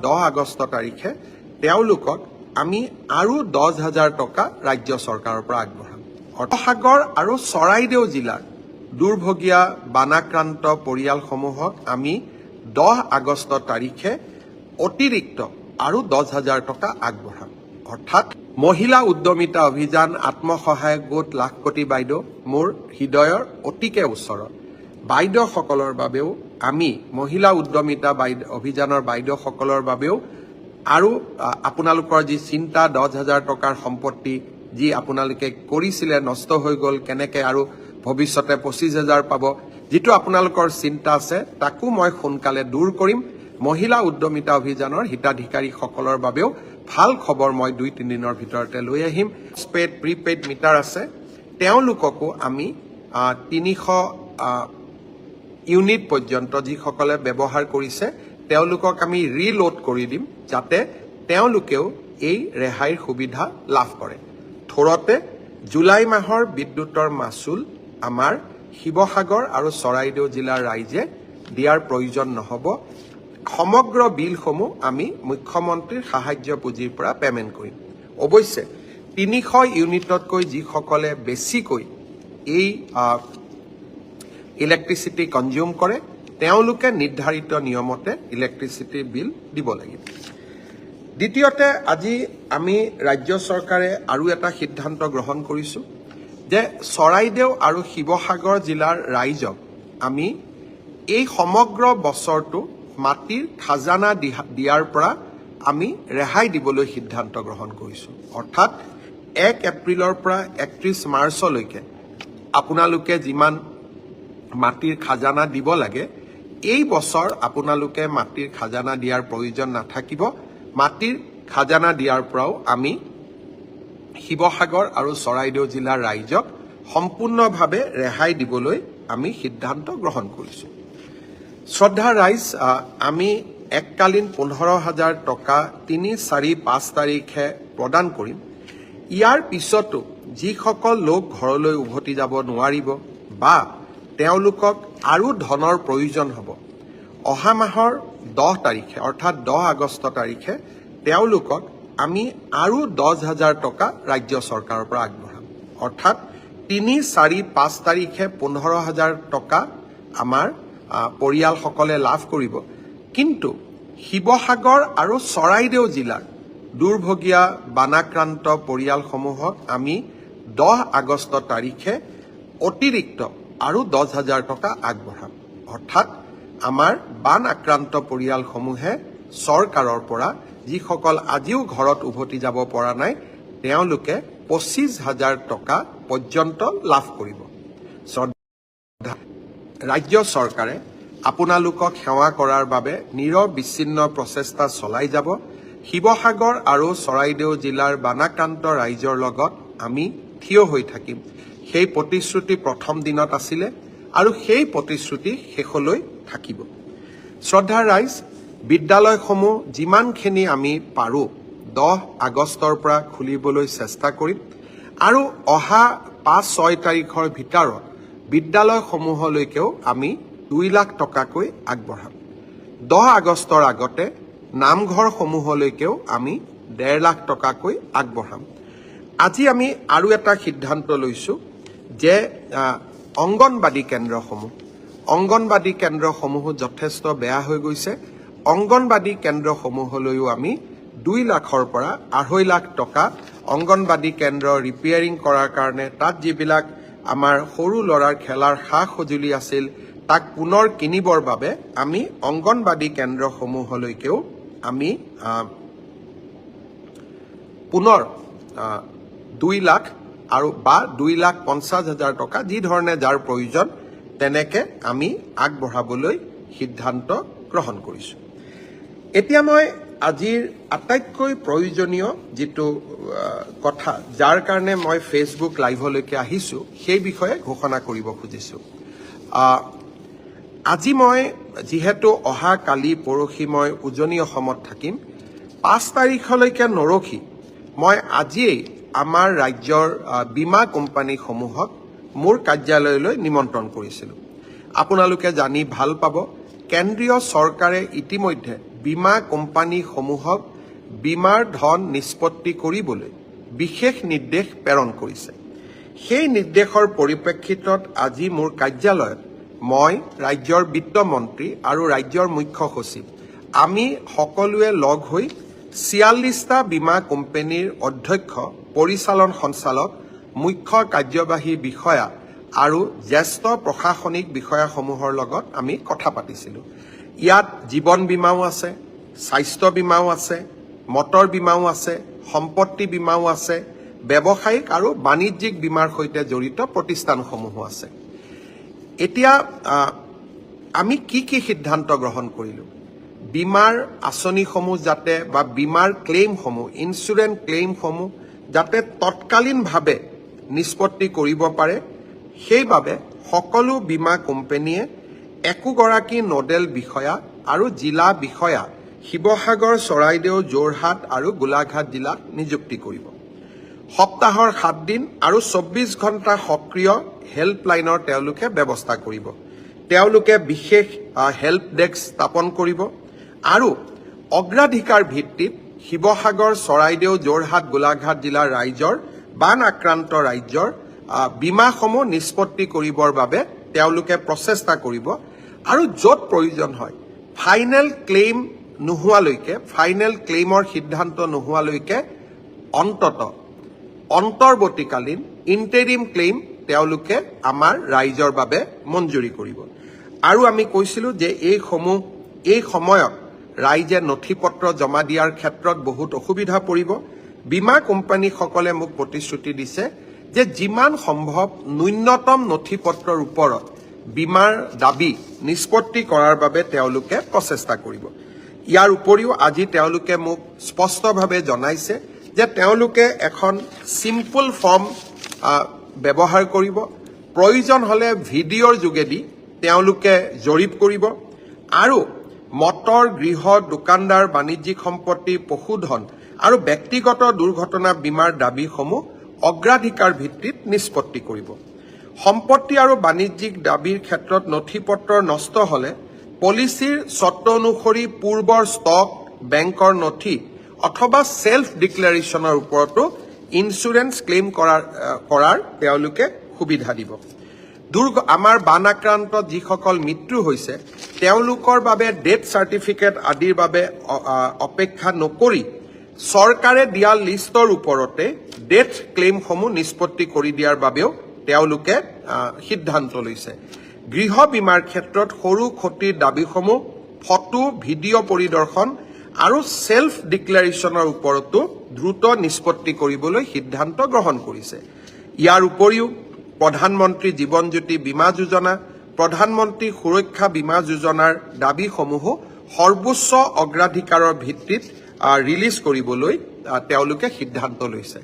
10 আগষ্ট তাৰিখে তেওঁলোকক আমি আৰু 10,000 টকা ৰাজ্য চৰকাৰৰ পৰা আগবঢ়াম। শিৱসাগৰ আৰু চৰাইদেউ জিলাৰ দুৰ্ভগীয়া বানাক্ৰান্ত পৰিয়ালসমূহক আমি 10 আগষ্ট তাৰিখে অতিৰিক্ত আৰু 10,000 টকা আগবঢ়াম। অৰ্থাৎ মহিলা উদ্যমিতা অভিযান, আত্মসহায়ক গোট, লাখপতি বাইদেউ মোৰ হৃদয়ৰ অতিকে ওচৰত। বাইদেউসকলৰ বাবেও আমি মহিলা উদ্যমিতা অভিযানৰ বাইদেউসকলৰ বাবেও আৰু আপোনালোকৰ যি চিন্তা, 10,000 টকাৰ সম্পত্তি যি আপোনালোকে কৰিছিলে নষ্ট হৈ গ'ল, কেনেকে আৰু ভৱিষ্যতে 25,000 পাব, যিটো আপোনালোকৰ চিন্তা আছে, তাকো মই সোনকালে দূৰ কৰিম। মহিলা উদ্যমিতা অভিযানৰ হিতাধিকাৰীসকলৰ বাবেও ভাল খবৰ মই 2-3 দিনৰ ভিতৰতে লৈ আহিম। পেইড প্ৰিপেইড মিটাৰ আছে, তেওঁলোককো আমি 300 ইউনিট পৰ্যন্ত যিসকলে ব্যৱহাৰ কৰিছে, তেওঁলোকক আমি ৰিলোড কৰি দিম, যাতে তেওঁলোকেও এই ৰেহাইৰ সুবিধা লাভ কৰে। থোৰতে জুলাই মাহৰ বিদ্যুতৰ মাচুল আমাৰ শিৱসাগৰ আৰু চৰাইদেউ জিলাৰ ৰাইজে দিয়াৰ প্ৰয়োজন নহ'ব। সমগ্ৰ বিলসমূহ আমি মুখ্যমন্ত্ৰীৰ সাহায্য পুঁজিৰ পৰা পে'মেণ্ট কৰিম। অৱশ্যে 300 ইউনিটতকৈ যিসকলে বেছিকৈ এই ইলেক্ট্ৰিচিটি কনজিউম কৰে, তেওঁলোকে নিৰ্ধাৰিত নিয়মতে ইলেক্ট্ৰিচিটিৰ বিল দিব লাগিব। দ্বিতীয়তে, আজি আমি ৰাজ্য চৰকাৰে আৰু এটা সিদ্ধান্ত গ্ৰহণ কৰিছোঁ যে চৰাইদেউ আৰু শিৱসাগৰ জিলাৰ ৰাইজক আমি এই সমগ্ৰ বছৰটো মাটিৰ খাজানা দিয়াৰ পৰা আমি ৰেহাই দিবলৈ সিদ্ধান্ত গ্ৰহণ কৰিছোঁ। অৰ্থাৎ 1 এপ্ৰিলৰ পৰা 31 মাৰ্চলৈকে আপোনালোকে যিমান মাটিৰ খাজানা দিব লাগে, এই বছৰ আপোনালোকে মাটিৰ খাজানা দিয়াৰ প্ৰয়োজন নাথাকিব। মাটিৰ খাজানা দিয়াৰ পৰাও আমি শিৱসাগৰ আৰু চৰাইদেউ জিলাৰ ৰাইজক সম্পূৰ্ণভাৱে ৰেহাই দিবলৈ আমি সিদ্ধান্ত গ্ৰহণ কৰিছোঁ। শ্ৰদ্ধাৰ ৰাইজ, আমি এককালীন 15,000 টকা 3, 4, 5 তাৰিখে প্ৰদান কৰিম। ইয়াৰ পিছতো যিসকল লোক ঘৰলৈ উভতি যাব নোৱাৰিব বা তেওঁলোকক আৰু ধনৰ প্ৰয়োজন হ'ব, অহা মাহৰ 10 তাৰিখে, অৰ্থাৎ 10 আগষ্ট তাৰিখে তেওঁলোকক আমি আৰু 10,000 টকা ৰাজ্য চৰকাৰৰ পৰা আগবঢ়াম। অৰ্থাৎ 3, 4, 5 তাৰিখে 15,000 টকা আমাৰ পৰিয়ালসকলে লাভ কৰিব। কিন্তু শিৱসাগৰ আৰু চৰাইদেউ জিলাৰ দুৰ্ভগীয়া বানাক্ৰান্ত পৰিয়ালসমূহক আমি 10 আগষ্ট তাৰিখে অতিৰিক্ত আৰু 10,000 টকা আগবঢ়াম। অৰ্থাৎ আমাৰ বান আক্ৰান্ত পৰিয়ালসমূহে চৰকাৰৰ পৰা, যিসকল আজিও ঘৰত উভতি যাব পৰা নাই, তেওঁলোকে 25,000 টকা পৰ্যন্ত লাভ কৰিব। শ্ৰদ্ধা, ৰাজ্য চৰকাৰে আপোনালোকক সেৱা কৰাৰ বাবে নিৰবিচ্ছিন্ন প্ৰচেষ্টা চলাই যাব। শিৱসাগৰ আৰু চৰাইদেউ জিলাৰ বানাক্ৰান্ত ৰাইজৰ লগত আমি থিয় হৈ থাকিম। সেই প্ৰতিশ্ৰুতি প্ৰথম দিনত আছিলে আৰু সেই প্ৰতিশ্ৰুতি শেষলৈ থাকিব। শ্ৰদ্ধাৰ ৰাইজ, বিদ্যালয়সমূহ যিমানখিনি আমি পাৰোঁ 10 আগষ্টৰ পৰা খুলিবলৈ চেষ্টা কৰিম আৰু অহা 5-6 তাৰিখৰ ভিতৰত বিদ্যালয়সমূহলৈকেও আমি 2 লাখ টকাকৈ আগবঢ়াম। 10 আগষ্টৰ আগতে নামঘৰসমূহলৈকেও আমি 1.5 লাখ টকাকৈ আগবঢ়াম। আজি আমি আৰু এটা সিদ্ধান্ত লৈছোঁ যে অংগনবাদী কেন্দ্ৰসমূহো যথেষ্ট বেয়া হৈ গৈছে। অংগনবাদী কেন্দ্ৰসমূহলৈও আমি 2 লাখৰ পৰা 2.5 লাখ টকা অংগনবাদী কেন্দ্ৰ ৰিপেয়াৰিং কৰাৰ কাৰণে, তাত যিবিলাক আমাৰ সৰু ল'ৰাৰ খেলাৰ সা সঁজুলি আছিল, তাক পুনৰ কিনিবৰ বাবে আমি অংগনবাদী কেন্দ্ৰসমূহলৈকেও আমি পুনৰ 2 লাখ আৰু বা 2,50,000 টকা, যি ধৰণে যাৰ প্ৰয়োজন তেনেকে আমি আগবঢ়াবলৈ সিদ্ধান্ত গ্ৰহণ কৰিছোঁ। এতিয়া মই আজিৰ আটাইতকৈ প্ৰয়োজনীয় যিটো কথা, যাৰ কাৰণে মই ফেচবুক লাইভলৈকে আহিছোঁ, সেই বিষয়ে ঘোষণা কৰিব খুজিছোঁ। আজি মই যিহেতু অহা কালি পৰহি মই উজনি অসমত থাকিম, 5 তাৰিখলৈকে নৰখি মই আজিয়েই আমাৰ ৰাজ্যৰ বীমা কোম্পানীসমূহক মোৰ কাৰ্যালয়লৈ নিমন্ত্ৰণ কৰিছিলোঁ। আপোনালোকে জানি ভাল পাব, কেন্দ্ৰীয় চৰকাৰে ইতিমধ্যে বীমা কোম্পানীসমূহক বীমাৰ ধন নিষ্পত্তি কৰিবলৈ বিশেষ নিৰ্দেশ প্ৰেৰণ কৰিছে। সেই নিৰ্দেশৰ পৰিপ্ৰেক্ষিতত আজি মোৰ কাৰ্যালয়ত মই, ৰাজ্যৰ বিত্তমন্ত্ৰী আৰু ৰাজ্যৰ মুখ্য সচিব, আমি সকলোৱে লগ হৈ 46টা বীমা কোম্পানীৰ অধ্যক্ষ, পৰিচালন সঞ্চালক, মুখ্য কাৰ্যবাহী বিষয়া আৰু জ্যেষ্ঠ প্ৰশাসনিক বিষয়াসমূহৰ লগত আমি কথা পাতিছিলোঁ। ইয়াত জীৱন বীমাও আছে, স্বাস্থ্য বীমাও আছে, মটৰ বীমাও আছে, সম্পত্তি বীমাও আছে, ব্যৱসায়িক আৰু বাণিজ্যিক বীমাৰ সৈতে জড়িত প্ৰতিষ্ঠানসমূহো আছে। এতিয়া আমি কি কি সিদ্ধান্ত গ্ৰহণ কৰিলোঁ? বীমাৰ আঁচনিসমূহ যাতে বা বীমাৰ ক্লেইমসমূহ, ইঞ্চুৰেঞ্চ ক্লেইমসমূহ যাতে তৎকালীনভাৱে নিষ্পত্তি কৰিব পাৰে, সেইবাবে সকলো বীমা কোম্পানীয়ে একোগৰাকী নডেল বিষয়া আৰু জিলা বিষয়া শিৱসাগৰ, চৰাইদেউ, যোৰহাট আৰু গোলাঘাট জিলাত নিযুক্তি কৰিব। সপ্তাহৰ 7 দিন আৰু 24 ঘণ্টা সক্ৰিয় হেল্পলাইনৰ তেওঁলোকে ব্যৱস্থা কৰিব। তেওঁলোকে বিশেষ হেল্প ডেস্ক স্থাপন কৰিব আৰু অগ্ৰাধিকাৰ ভিত্তিত শিৱসাগৰ, চৰাইদেউ, যোৰহাট, গোলাঘাট জিলাৰ ৰাইজৰ, বান আক্ৰান্ত ৰাজ্যৰ বীমাসমূহ নিষ্পত্তি কৰিবৰ বাবে তেওঁলোকে প্ৰচেষ্টা কৰিব আৰু য'ত প্ৰয়োজন হয় ফাইনেল ক্লেইম নোহোৱালৈকে, ফাইনেল ক্লেইমৰ সিদ্ধান্ত নোহোৱালৈকে অন্তত অন্তৰ্বৰ্তীকালীন ইণ্টেৰিম ক্লেইম তেওঁলোকে আমাৰ ৰাইজৰ বাবে মঞ্জুৰি কৰিব। আৰু আমি কৈছিলোঁ যে এই সময়ত ৰাইজে নথি পত্ৰ জমা দিয়াৰ ক্ষেত্ৰত বহুত অসুবিধা পৰিব। বীমা কোম্পানীসকলে মোক প্ৰতিশ্ৰুতি দিছে যে যিমান সম্ভৱ ন্যূনতম নথি পত্ৰৰ ওপৰত বীমাৰ দাবী নিষ্পত্তি কৰাৰ বাবে তেওঁলোকে প্ৰচেষ্টা কৰিব। ইয়াৰ উপৰিও আজি তেওঁলোকে মোক স্পষ্টভাৱে জনাইছে যে তেওঁলোকে এখন চিম্পল ফৰ্ম ব্যৱহাৰ কৰিব, প্ৰয়োজন হ'লে ভিডিঅ'ৰ যোগেদি তেওঁলোকে জৰীপ কৰিব আৰু মটৰ, গৃহ, দোকানদাৰ, বাণিজ্যিক সম্পত্তি, পশুধন আৰু ব্যক্তিগত দুৰ্ঘটনা বীমাৰ দাবীসমূহ অগ্ৰাধিকাৰ ভিত্তিত নিষ্পত্তি কৰিব। সম্পত্তি আৰু বাণিজ্যিক দাবীৰ ক্ষেত্ৰত নথি পত্ৰ নষ্ট হ'লে পলিচিৰ চৰ্ত অনুসৰি পূৰ্বৰ ষ্টক, বেংকৰ নথি অথবা চেল্ফ ডিক্লেৰেশ্যনৰ ওপৰতো ইঞ্চুৰেঞ্চ ক্লেইম কৰাৰ তেওঁলোকে সুবিধা দিব। আমাৰ বান আক্ৰান্ত যিসকল মৃত্যু হৈছে, তেওঁলোকৰ বাবে ডেথ চাৰ্টিফিকেট আদিৰ বাবে অপেক্ষা নকৰি চৰকাৰে দিয়া লিষ্টৰ ওপৰতে ডেথ ক্লেইমসমূহ নিষ্পত্তি কৰি দিয়াৰ বাবেও তেওঁলোকে সিদ্ধান্ত লৈছে। গৃহ বীমাৰ ক্ষেত্ৰত সৰু ক্ষতিৰ দাবীসমূহ ফটো, ভিডিঅ' পৰিদৰ্শন আৰু চেল্ফ ডিক্লেৰেশ্যনৰ ওপৰতো দ্ৰুত নিষ্পত্তি কৰিবলৈ সিদ্ধান্ত গ্ৰহণ কৰিছে। ইয়াৰ উপৰিও প্ৰধানমন্ত্ৰী জীৱন জ্যোতি বীমা যোজনা, প্ৰধানমন্ত্ৰী সুৰক্ষা বীমা যোজনাৰ দাবীসমূহো সৰ্বোচ্চ অগ্ৰাধিকাৰৰ ভিত্তিত ৰিলিজ কৰিবলৈ তেওঁলোকে সিদ্ধান্ত লৈছে।